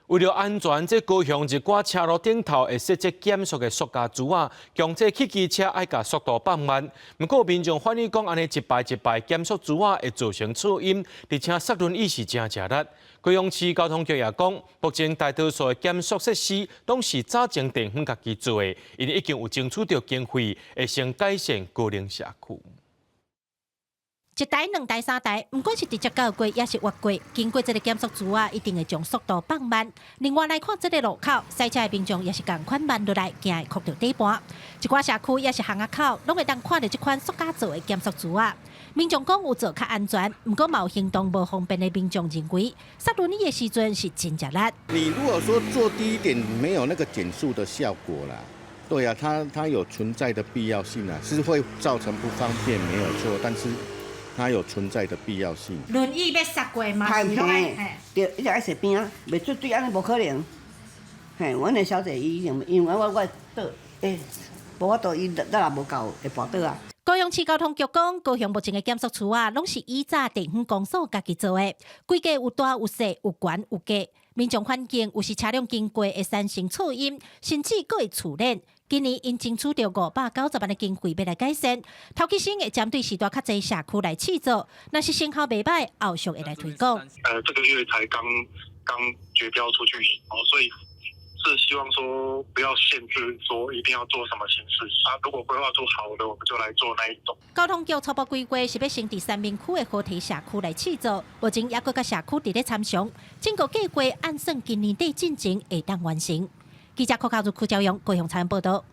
為著安全，這高雄一寡車路頂頭會設置減速的塑膠柱仔，強制汽機車愛共速度放慢。毋過民眾反映講，按呢一排一排減速柱仔會造成噪音，而且剎輪椅是誠吃力。高雄市交通局也講，目前大多數的減速設施攏是早前地方家己做的，𪜶已經有爭取著經費，會先改善高齡社區。一台、兩台、三台，毋管是直接轎過，抑是越過，經過這个減速柱仔，一定會將速度放慢。另外來看這个路口，駛車的民眾也是仝款慢落來，驚會磕著底盤。一寡社區抑是巷仔口，攏會當看著這款塑膠做的減速柱仔。民眾講有做較安全，毋過嘛有行動無方便的民眾認為，剎輪椅的時陣是真吃力。你如果說做低一點，沒有那個減速的效果啦。對啊，它有存在的必要性啊，是會造成不方便，沒有錯，但是它有存在的必要性。輪椅欲剎過嘛是攏愛，對，一直愛踅邊仔，袂絕對按呢無可能。嘿，阮的小姐伊因為我倒，欸，無法度，伊咱也無夠會跋倒啊。高雄市交通局講，高雄目前的減速柱仔，攏是以早地方公所家己做的，規格有大有細，有懸有低。民眾反映有時車輛經過會產生噪音，甚至閣會觸電。今年𪜶爭取著590萬的經費欲來改善，頭起先會針對時段較濟社區來試做，若是成效袂䆀，後續會來推廣。這個月才剛剛決標出去，哦，所以是希望說不要限制，說一定要做什麼形式啊。如果規劃出好的，我們就來做那一種。交通局初步規劃是欲先佇三民區的河堤社區來試做，目前猶閣佮社區佇咧參詳，整個計劃按算今年底進前會當完成。記者柯教如、柯教勇高雄採訪報道。